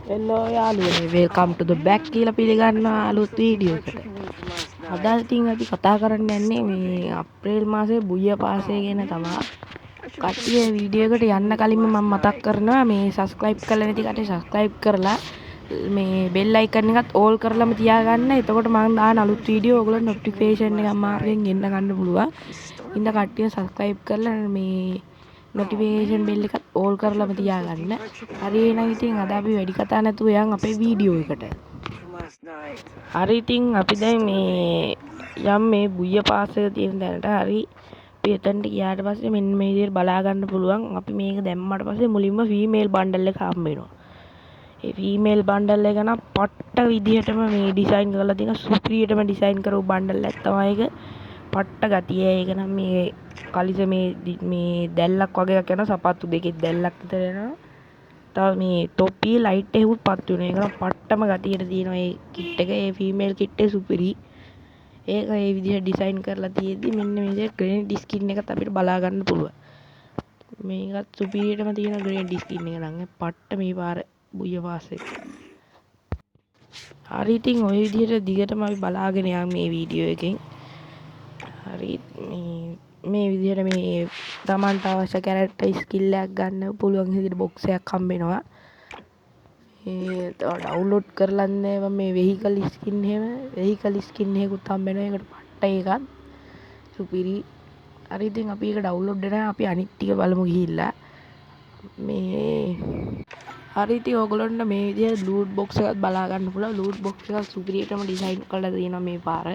Hello යාළුවනේ, welcome to the back කියලා පිළිගන්නවා අලුත් වීඩියෝ එකට. අද ඉතින් අපි කතා කරන්න යන්නේ මේ අප්‍රේල් මාසේ බුයියා පාසය ගැන තමයි. කට්ටිය වීඩියෝ එකට යන්න කලින්ම මම මතක් කරනවා මේ සබ්ස්ක්‍රයිබ් කරලා නැති කට්ටිය සබ්ස්ක්‍රයිබ් කරලා මේ බෙල් අයිකන් එකත් ඕල් කරලම තියාගන්න. එතකොට මම දාන අලුත් වීඩියෝ ඔයගොල්ලෝ නොටිෆිකේෂන් එකක් මාර්ගෙන් එන්න ගන්න පුළුවන්. ඉතින් කට්ටිය සබ්ස්ක්‍රයිබ් කරලා මේ නොටිෆිකේෂන් බෙල් එකත් ඕල් කරලම තියාගන්න. හරි එහෙනම් ඉතින් අද අපි වැඩි කතා නැතුව යන් අපේ වීඩියෝ එකට. හරි ඉතින් අපි දැන් මේ යම් මේ බුයියා පාස් එක තියෙන තැනට. හරි අපි එතනට ගියාට පස්සේ මෙන්න මේ විදිහට බලා ගන්න පුළුවන්. අපි මේක දැම්මට පස්සේ මුලින්ම ෆීමේල් බණ්ඩල් එක හම්බ වෙනවා. ඒ ෆීමේල් බණ්ඩල් එක නම් පට්ට විදිහටම මේ ඩිසයින් කරලා තියෙන සුපිරියටම ඩිසයින් කරපු බණ්ඩල් එකක් තමයි ඒක. පට්ට ගතිය. ඒක නම් මේ කලිස මේ දැල්ලක් වගේ එකක් යනවා. සපත්තු දෙකේ දැල්ලක් විතර යනවා. තව මේ තොප්පියේ ලයිට් එකකුත් පත් වෙනවා. ඒක නම් පට්ටම ගතියට තියෙනවා ඒ කිට් එක. ඒ ෆීමේල් කිට් එක සුපිරි. ඒක ඒ විදිහට ඩිසයින් කරලා තියෙද්දි මෙන්න මේ විදිහට ග්‍රේනේඩ් ස්කින් එකත් අපිට බලා ගන්න පුළුවන්. මේකත් සුපිරියටම තියෙන ග්‍රේනේඩ් ස්කින් එක නම් පට්ට මේ පාර බුයියා පාස් එක. හරි ඉතින් ඔය විදිහට දිගටම අපි බලාගෙන යමු මේ වීඩියෝ එකෙන්. හරි මේ විදිහට මේ තමන්ට අවශ්‍ය කැරක්ටර් ස්කිල් එකක් ගන්න පුළුවන් විදිහට බොක්ස් එකක් හම්බ වෙනවා. ඒ තව ඩවුන්ලෝඩ් කරලා නෑ මම මේ වෙහිකල් ස්කින් එහෙම වෙහිකල් ස්කින් එකකුත් හම්බ වෙනවා. ඒකට පට්ට එකක් සුපිරි. හරි ඉතින් අපි ඒක ඩවුන්ලෝඩ් වෙනවා. අපි අනිත් ටික බලමු ගිහිල්ලා. මේ හරි ඉතින් ඔයගොල්ලන්ට මේ විදිහට ලූට් බොක්ස් එකක් බලා ගන්න පුළුවන්. ලූට් බොක්ස් එකක් සුපිරියටම ඩිසයින් කරලා තියෙනවා මේ පාර.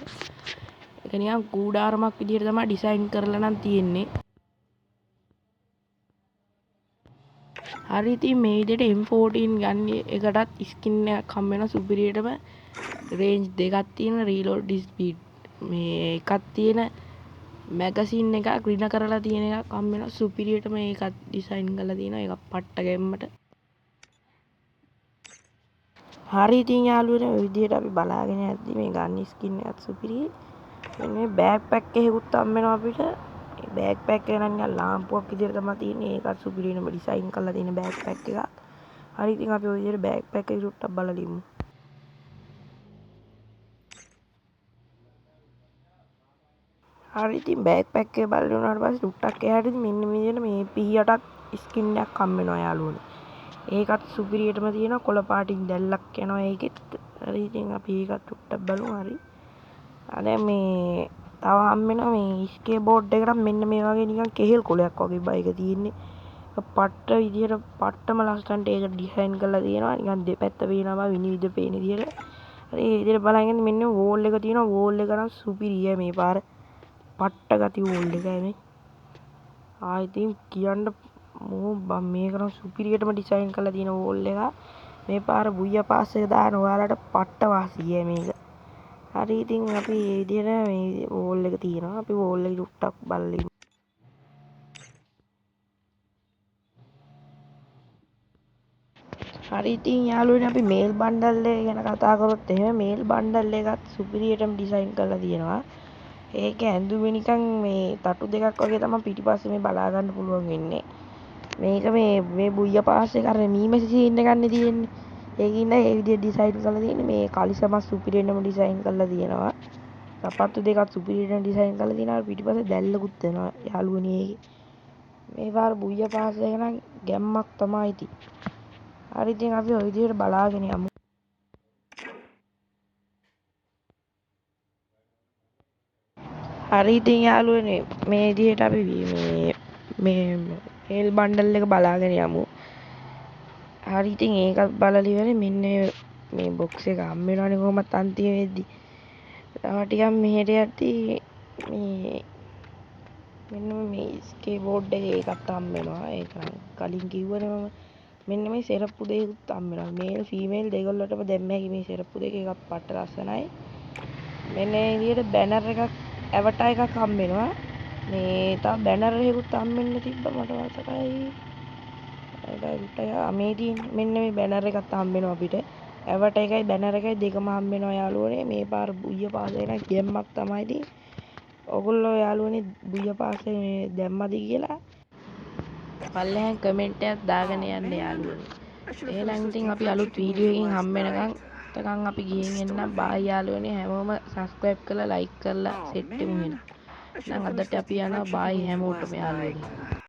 ඒක නිකන් කූඩාරමක් විදිහට තමයි ඩිසයින් කරලා නම් තියෙන්නේ. හරි ඉතින් මේ විදිහට M14 ගන්න එකටත් ස්කින් එකක් හම්බ වෙනවා සුපිරියටම. රේන්ජ් දෙකක් තියෙන, රීලෝඩ් ස්පීඩ් මේ එකක් තියෙන, මැගසින් එකක් රින කරලා තියෙන එකක් හම්බ වෙනවා සුපිරියටම. ඒකත් ඩිසයින් කරලා තියෙනවා. ඒක පට්ට ගැම්මට. හරි ඉතින් යාළුවනේ ඔය විදිහට අපි බලාගෙන යද්දි මේ ගන් ස්කින් එකත් සුපිරි. මෙන්න මේ බෑග් පැක් එකකුත් හම්බ වෙනවා අපිට. මේ බෑග් පැක් එක නම් නිකන් ලාම්පුවක් විදිහට තමයි තියෙන්නේ. ඒකත් සුපිරියටම ඩිසයින් කරලා තියෙන බෑග් පැක් එකක්. හරි ඉතින් අපි ඔය විදිහට බෑග් පැක් එක චුට්ටක් බලලා ඉමු. හරි ඉතින් බෑග් පැක් එක බලලා වුණාට පස්සේ චුට්ටක් එහාට ඉතින් මෙන්න මේ විදිහට මේ පිහියටත් ස්කින් එකක් හම්බ වෙනවා යාළුවනේ. ඒකත් සුපිරියටම තියෙනවා. කොළ පාටින් දැල්ලක් යනවා ඒකෙත්. හරි ඉතින් අපි ඒකත් චුට්ටක් බලමු. හරි දැන් මේ තව හම්බ වෙනවා මේ ස්කේ බෝඩ් එකට මෙන්න මේ වගේ නිකන් කෙහෙල් කොළයක් වගේ බයි එක තියෙන්නේ. ඒක පට්ට විදිහට පට්ටම ලස්සනට ඒක ඩිසයින් කරලා තියෙනවා. නිකන් දෙපැත්ත පේනවා බං විනිවිද පේන විදිහට. හරි ඒ විදිහට බලන් ඉන්න මෙන්න වෝල් එක තියෙනවා. වෝල් එක නම් සුපිරියයි මේ පාර. පට්ට ගති වෝල් එකයි මේ. ආ ඉතින් කියන්න මෝ බං මේක නම් සුපිරියටම ඩිසයින් කරලා තියෙන වෝල් එක. මේ පාර බුයියා පාස් එක දාන ඔයාලට පට්ට වාසියයි මේක. හරි ඉතින් අපි මේ විදිහට මේ වෝල් එක තියෙනවා. අපි වෝල් එක චුට්ටක් බලලා ඉමු. හරි ඉතින් යාළුවනේ අපි මේල් බණ්ඩල් එක ගැන කතා කරොත් එහෙම මේල් බණ්ඩල් එකත් සුපිරියටම ඩිසයින් කරලා තියෙනවා. ඒක ඇඳුමේ නිකන් මේ තටු දෙකක් වගේ තමයි පිටිපස්සේ මේ බලා ගන්න පුළුවන් වෙන්නේ. මේක මේ බුයියා පාස් එක අර මීමැසි සීන් එකක් නේ තියෙන්නේ. ඒකින්ද ඒ විදිහට ඩිසයින් කරලා තියෙන්නේ. මේ කලිසමත් සුපිරියටම ඩිසයින් කරලා තියෙනවා. සපත්තු දෙකත් සුපිරියටම ඩිසයින් කරලා තියෙනවා. අර පිටිපස්සේ දැල්ලකුත් එනවා යාළුවනේ ඒකේ. මේ පාර බුයියා පාස් එක නම් ගැම්මක් තමයි ඉතින්. හරි ඉතින් අපි ඔය විදිහට බලාගෙන යමු. හරි ඉතින් යාළුවනේ මේ විදිහට අපි මේ මේල් බණ්ඩල් එක බලාගෙන යමු. හරි ඉතින් ඒකත් බලලා ඉවරයි. මෙන්න මේ බොක්ස් එක හම්බ වෙනවනේ කොහොමත් අන්තිම වෙද්දි. තව ටිකක් මෙහෙට යද්දි මේ මෙන්න මේ ස්කේ බෝඩ් එක ඒකත් හම්බ වෙනවා. ඒක නම් කලින් කිව්වනේ මම. මෙන්න මේ සෙරප්පු දෙකකුත් හම්බ වෙනවා. මේල් ෆීමේල් දෙගොල්ලටම දැම්ම හැකි මේ සෙරප්පු දෙක. ඒකත් පට්ට ලස්සනයි. මෙන්න මේ විදිහට බැනර් එකක් ඇවටා එකක් හම්බ වෙනවා. මේ තව බැනර් එකකුත් හම්බ වෙන්න තිබ්බ මට මතකයි. මේ තියෙන්නේ මෙන්න මේ බැනර් එකත් හම්බ වෙනවා අපිට. ඇවට එකයි බැනර් එකයි දෙකම හම්බ වෙනවා යාළුවනේ. මේ පාර බුයියා පාස් එක නම් ගැම්මක් තමයි ඉතින්. ඔයගොල්ලෝ යාළුවනේ බුයියා පාස් එක මේ දැම්මද කියලා පල්ලෙහාන් කමෙන්ට් එකක් දාගෙන යන්න යාළුවනේ. එහෙනම් ඉතින් අපි අලුත් වීඩියෝ එකකින් හම්බ වෙනකන් එතකන් අපි ගිහින් එන්නම්. බායි යාළුවනේ. හැමෝම සබ්ස්ක්‍රයිබ් කරලා ලයික් කරලා සෙට් වෙමු එහෙනම්. එහෙනම් අදට අපි යනවා. බායි හැමෝටම යාළුවනේ.